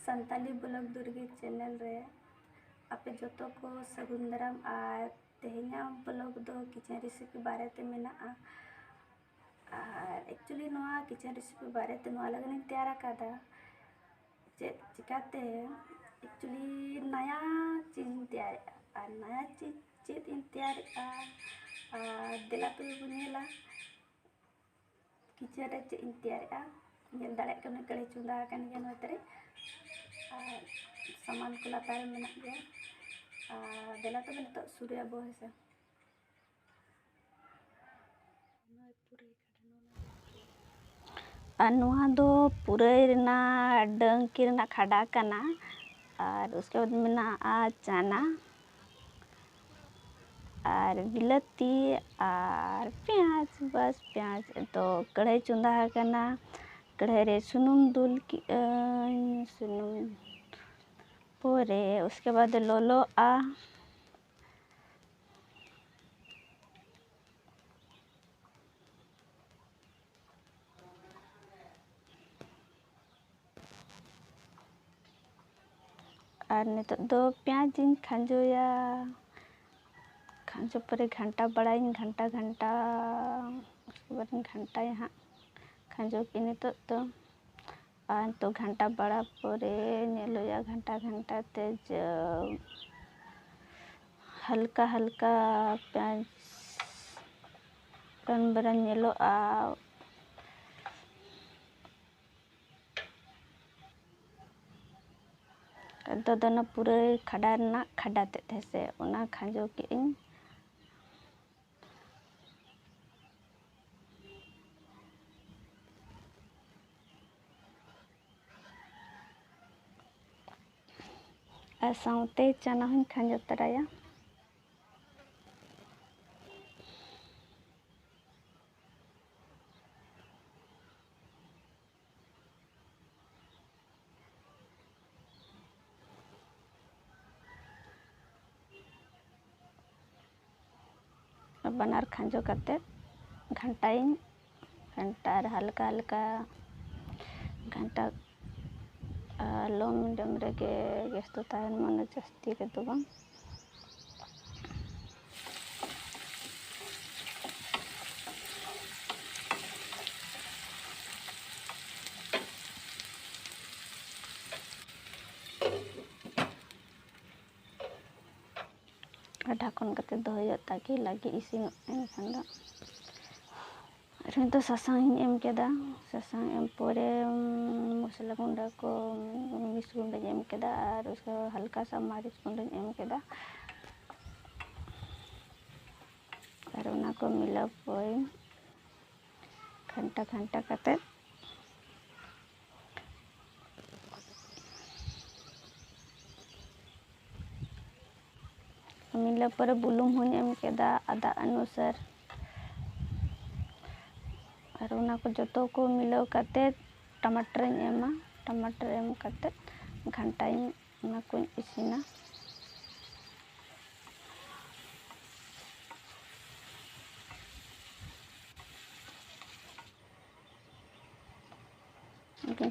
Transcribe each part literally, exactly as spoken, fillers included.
Santali blog ᱫᱩᱨᱜᱮ channel ᱨᱮ ᱟᱯᱮ ᱡᱚᱛᱚ ᱠᱚ ᱥᱟᱹᱜᱩᱱ ᱫᱟᱨᱟᱢ᱾ ᱟᱨ ᱛᱮᱦᱮᱧᱟᱜ ᱵᱞᱚᱜ ᱫᱚ ᱠᱤᱪᱮᱱ ᱨᱮᱥᱤᱯᱤ ᱵᱟᱨᱮᱛᱮ ᱢᱮᱱᱟᱜᱼᱟ᱾ ᱟᱨ ᱮᱠᱪᱩᱭᱮᱞᱤ ᱱᱚᱣᱟ ᱠᱤᱪᱮᱱ ᱨᱮᱥᱤᱯᱤ ᱵᱟᱨᱮᱛᱮ ᱱᱚᱣᱟ ᱞᱟᱹᱜᱤᱫ ᱤᱧ ᱛᱮᱭᱟᱨ ᱟᱠᱟᱫᱟ, ᱪᱮᱫ ᱪᱤᱠᱟᱹᱛᱮ ᱮᱠᱪᱩᱭᱮᱞᱤ ᱱᱟᱭᱟ ᱪᱤᱡᱽ ᱤᱧ ᱛᱮᱭᱟᱨᱮᱜᱼᱟ᱾ ᱟᱨ ᱱᱟᱭᱟ ᱪᱤᱡᱽ ᱪᱮᱫ ᱤᱧ ᱛᱮᱭᱟᱨᱮᱜᱼᱟ, ᱟᱨ ᱫᱮᱞᱟ ᱛᱚᱵᱮ ᱵᱚᱱ ᱧᱮᱞᱟ ᱠᱤᱪᱮᱱ ᱨᱮ ᱪᱮᱫ ᱤᱧ ᱛᱮᱭᱟᱨᱮᱜᱼᱟ᱾ ᱧᱮᱞ ᱫᱟᱲᱮᱭᱟᱜ ᱠᱟᱱᱟ, ᱠᱟᱹᱲᱟᱹᱭ ᱪᱚᱸᱫᱟ ᱟᱠᱟᱱ ᱜᱮᱭᱟ ᱱᱚᱛᱮ ᱨᱮ᱾ ᱟᱨ ᱥᱟᱢᱟᱱ ᱠᱚ ᱞᱟᱛᱟᱨ ᱨᱮ ᱢᱮᱱᱟᱜ ᱜᱮᱭᱟ᱾ ᱟᱨ ᱫᱮᱞᱟ ᱛᱚᱵᱮ ᱱᱤᱛᱚᱜ ᱥᱩᱨᱩᱭᱟᱵᱚ, ᱦᱮᱸ ᱥᱮ᱾ ᱟᱨ ᱱᱚᱣᱟ ᱫᱚ ᱯᱩᱨᱟᱹᱭ ᱨᱮᱱᱟᱜ ᱰᱟᱹᱝᱠᱤ ᱨᱮᱱᱟᱜ ᱠᱷᱟᱰᱟ ᱠᱟᱱᱟ᱾ ᱟᱨ ᱩᱥᱠᱮ ᱵᱟᱫ ᱢᱮᱱᱟᱜᱼᱟ ᱪᱟᱱᱟ ᱟᱨ ᱵᱤᱞᱟᱹᱛᱤ ᱟᱨ ᱯᱮᱸᱭᱟᱡᱽ, ᱵᱟᱥ ᱯᱮᱸᱭᱟᱡᱽ᱾ ᱛᱚ ᱠᱟᱹᱲᱦᱟᱹᱭ ᱪᱚᱸᱫᱟ ᱟᱠᱟᱱᱟ, ᱠᱟᱹᱲᱦᱟᱹᱭ ᱨᱮ ᱥᱩᱱᱩᱢ ᱫᱩᱞ ᱠᱮᱜᱼᱟᱹᱧ, ᱥᱩᱱᱩᱢ ᱯᱚᱨᱮ ᱩᱥᱠᱮ ᱵᱟᱫ ᱞᱚᱞᱚᱜᱼᱟ᱾ ᱟᱨ ᱱᱤᱛᱚᱜ ᱫᱚ ᱯᱮᱸᱭᱟᱡᱽ ᱤᱧ ᱠᱷᱟᱸᱡᱚᱭᱟ᱾ ᱠᱷᱟᱸᱡᱚ ᱯᱚᱨᱮ ᱜᱷᱟᱱᱴᱟ ᱵᱟᱲᱟᱭᱟᱹᱧ, ᱜᱷᱟᱱᱴᱟ ᱜᱷᱟᱱᱴᱟ, ᱩᱥᱠᱮ ᱵᱟᱫ ᱤᱧ ᱜᱷᱟᱱᱴᱟᱭᱟ ᱦᱟᱸᱜ᱾ ᱠᱷᱟᱸᱡᱚ ᱠᱮᱫ ᱱᱤᱛᱚᱜ ᱫᱚ᱾ ᱟᱨ ᱱᱤᱛᱚᱜ ᱜᱷᱟᱱᱴᱟ ᱵᱟᱲᱟ ᱯᱚᱨᱮ ᱧᱮᱞ ᱦᱩᱭᱩᱜᱼᱟ, ᱜᱷᱟᱱᱴᱟ ᱜᱷᱟᱱᱴᱟ ᱛᱮ ᱡᱚ ᱦᱟᱞᱠᱟ ᱦᱟᱞᱠᱟ ᱯᱮᱸᱭᱟᱡᱽ brown brown ᱧᱮᱞᱚᱜᱼᱟ᱾ ᱟᱫᱚ ᱫᱚ ᱚᱱᱟ ᱯᱩᱨᱟᱹᱭ ᱠᱷᱟᱰᱟ ᱨᱮᱱᱟᱜ ᱠᱷᱟᱰᱟ ᱛᱮᱫ ᱦᱮᱸᱥᱮ, ᱚᱱᱟ ᱠᱷᱟᱸᱡᱚ ᱠᱮᱫ ᱟᱹᱧ᱾ ᱟᱨ ᱥᱟᱶᱛᱮ ᱪᱟᱱᱟ ᱦᱚᱸᱧ ᱠᱷᱟᱸᱡᱚ ᱛᱚᱨᱟᱭᱟ᱾ ᱵᱟᱱᱟᱨ ᱠᱷᱟᱸᱡᱚ ᱠᱟᱛᱮ ᱜᱷᱟᱱᱴᱟᱭᱟᱹᱧ, ᱜᱷᱟᱱᱴᱟ ᱟᱨ ᱦᱟᱞᱠᱟ ᱦᱟᱞᱠᱟ ᱜᱷᱟᱱᱴᱟ᱾ ᱟᱨ low medium ᱨᱮᱜᱮ gas ᱫᱚ ᱛᱟᱦᱮᱱ ᱢᱟ, ᱩᱱᱟᱹᱜ ᱡᱟᱹᱥᱛᱤ ᱨᱮᱫᱚ ᱵᱟᱝ᱾ ᱟᱨ ᱰᱷᱟᱠᱚᱱ ᱠᱟᱛᱮ ᱫᱚᱦᱚᱭ ᱦᱩᱭᱩᱜᱼᱟ, ᱛᱟᱠᱤ ᱞᱟᱹᱜᱤᱫ ᱤᱥᱤᱱᱚᱜ᱾ ᱮᱱᱠᱷᱟᱱ ᱫᱚ ᱟᱨ ᱱᱤᱛᱚᱜ ᱥᱟᱥᱟᱝ ᱤᱧ ᱮᱢ ᱠᱮᱫᱟ᱾ ᱥᱟᱥᱟᱝ ᱮᱢ ᱯᱚᱨᱮ, ᱩᱸ, ᱢᱚᱥᱞᱟ ᱜᱩᱸᱰᱟᱹ ᱠᱚ, ᱢᱤᱨᱤᱪ ᱜᱩᱸᱰᱟᱹᱧ ᱮᱢ ᱠᱮᱫᱟ ᱟᱨ ᱩᱥᱠᱮ ᱦᱟᱞᱠᱟ ᱥᱟ ᱢᱟᱹᱨᱤᱪ ᱜᱩᱸᱰᱟᱹᱧ ᱮᱢ ᱠᱮᱫᱟ᱾ ᱟᱨ ᱚᱱᱟ ᱠᱚ ᱢᱤᱞᱟᱹᱣ ᱯᱚᱨᱮ ᱜᱷᱟᱱᱴᱟ ᱜᱷᱟᱱᱴᱟ ᱠᱟᱛᱮ ᱢᱤᱞᱟᱹᱣ ᱯᱚᱨᱮ ᱵᱩᱞᱩᱝ ᱦᱚᱸᱧ ᱮᱢ ᱠᱮᱫᱟ ᱟᱫᱟ ᱚᱱᱩᱥᱟᱨ᱾ ᱟᱨ ᱚᱱᱟ ᱠᱚ ᱡᱚᱛᱚ ᱠᱚ ᱢᱤᱞᱟᱹᱣ ᱠᱟᱛᱮ ᱴᱟᱢᱟᱴᱟᱨᱤᱧ ᱮᱢᱟ᱾ ᱴᱟᱢᱟᱴᱟᱨ ᱮᱢ ᱠᱟᱛᱮ ᱜᱷᱟᱱᱴᱟᱭᱟᱹᱧ, ᱚᱱᱟ ᱠᱚᱧ ᱤᱥᱤᱱᱟ᱾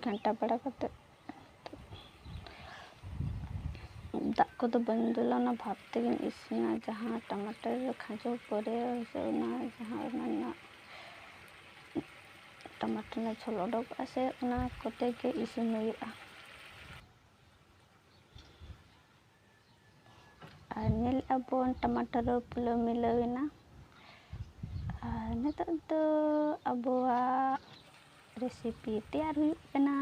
ᱜᱷᱟᱱᱴᱟ ᱵᱟᱲᱟ ᱠᱟᱛᱮ ᱫᱟᱜ ᱠᱚᱫᱚ ᱵᱟᱹᱧ ᱫᱩᱞᱟ, ᱚᱱᱟ ᱵᱷᱟᱯ ᱛᱮᱜᱮᱧ ᱤᱥᱤᱱᱟ᱾ ᱡᱟᱦᱟᱸ ᱴᱟᱢᱟᱴᱟᱨ ᱠᱷᱟᱸᱡᱚ ᱯᱚᱨᱮ ᱥᱮ ᱚᱱᱟ ᱡᱟᱦᱟᱸ ᱚᱱᱟ ᱨᱮᱱᱟᱜ ᱴᱟᱢᱟᱴᱟᱨ ᱨᱮᱱᱟᱜ ᱡᱷᱚᱞ ᱚᱰᱚᱠᱚᱜᱼᱟ ᱥᱮ, ᱚᱱᱟ ᱠᱚᱛᱮ ᱜᱮ ᱤᱥᱤᱱ ᱦᱩᱭᱩᱜᱼᱟ᱾ ᱟᱨ ᱧᱮᱞᱮᱫᱼᱟ ᱵᱚᱱ ᱴᱟᱢᱟᱴᱟᱨ ᱯᱩᱨᱟᱹ ᱢᱤᱞᱟᱹᱣ ᱮᱱᱟ᱾ ᱟᱨ ᱱᱤᱛᱚᱜ ᱫᱚ ᱟᱵᱚᱣᱟᱜ recipe ᱛᱮᱭᱟᱨ ᱦᱩᱭᱩᱜ ᱠᱟᱱᱟ᱾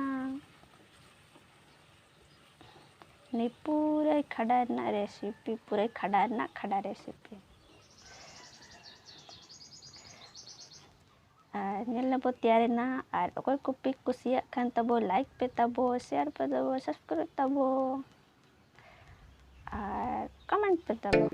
ᱱᱤᱭᱟᱹ ᱯᱩᱨᱟᱹ ᱠᱷᱟᱰᱟ ᱨᱮᱱᱟᱜ recipe, ᱯᱩᱨᱟᱹ ᱠᱷᱟᱰᱟ ᱨᱮᱱᱟᱜ ᱠᱷᱟᱰᱟ recipe᱾ ᱟᱨ ᱧᱮᱞ ᱱᱟᱵᱚ ᱛᱮᱭᱟᱨᱮᱱᱟ᱾ ᱟᱨ ᱚᱠᱚᱭ ᱠᱚᱯᱮ ᱠᱩᱥᱤᱭᱟᱜ ᱠᱷᱟᱱ ᱛᱟᱵᱚ like ᱯᱮ ᱛᱟᱵᱚ, share ᱯᱮ ᱛᱟᱵᱚ, subscribe ᱛᱟᱵᱚ ᱟᱨ comment ᱯᱮ ᱛᱟᱵᱚ᱾